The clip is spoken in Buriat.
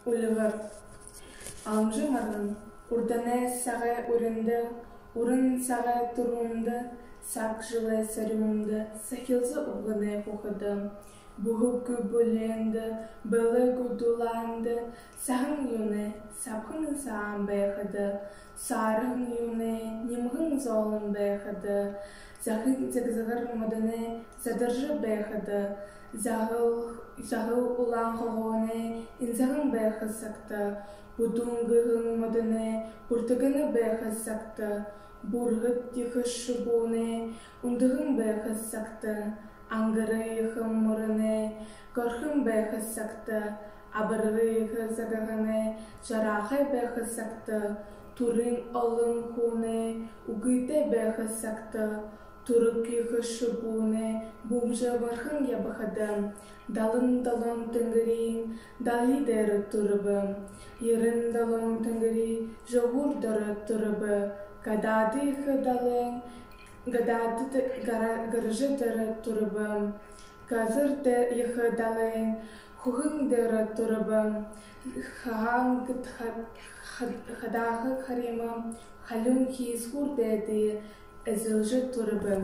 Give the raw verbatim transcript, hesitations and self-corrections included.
Үльгэр. Аламжа Марган. Урданай сагай уринда, уран сагай түрүүндэ, саг жэлэй сарюунда сахилза үбгэнэй хүхэдэ. Бүһэггүй бүлеэндэ, бэлэггүй дулаанда, саһан юунэй, сабхан сагаан байхада, саарһан юунэй, нимгэн зөөлэн байхада, захын зэгзэгэр модоной задаржа байхада, захал, захал улаан хогоной инзаган байха сагта, бүдүүн гэһэн модоной бүртэгэнэ байха сагта, бүргэд ехэ шубуунай үндэһэн байха сагта, ангар ехэ мүрэнэй горхон байха сагта, абарга ехэ загаһанай жараахай байха сагта, түрын олон хүнэй үгытэй байха сагта, түрэг ехэ шубуунай бүмжэ бархан ябахада, далан долоон тэнгэриин далай дээрэ түрэбэ. Ерэн долоон тэнгэри жэгүүр доро түрэбэ. Гадаада ехэ далайн, гадаада д-, гара-, гаража доро түрэбэ. Газар дэ-, ехэ далайн хүхэн дээрэ түрэбэ. Хаан гэд ха-, ха-, хадааха харима халюун хиисгүүр дээдые эзэлжэ түрэбэ.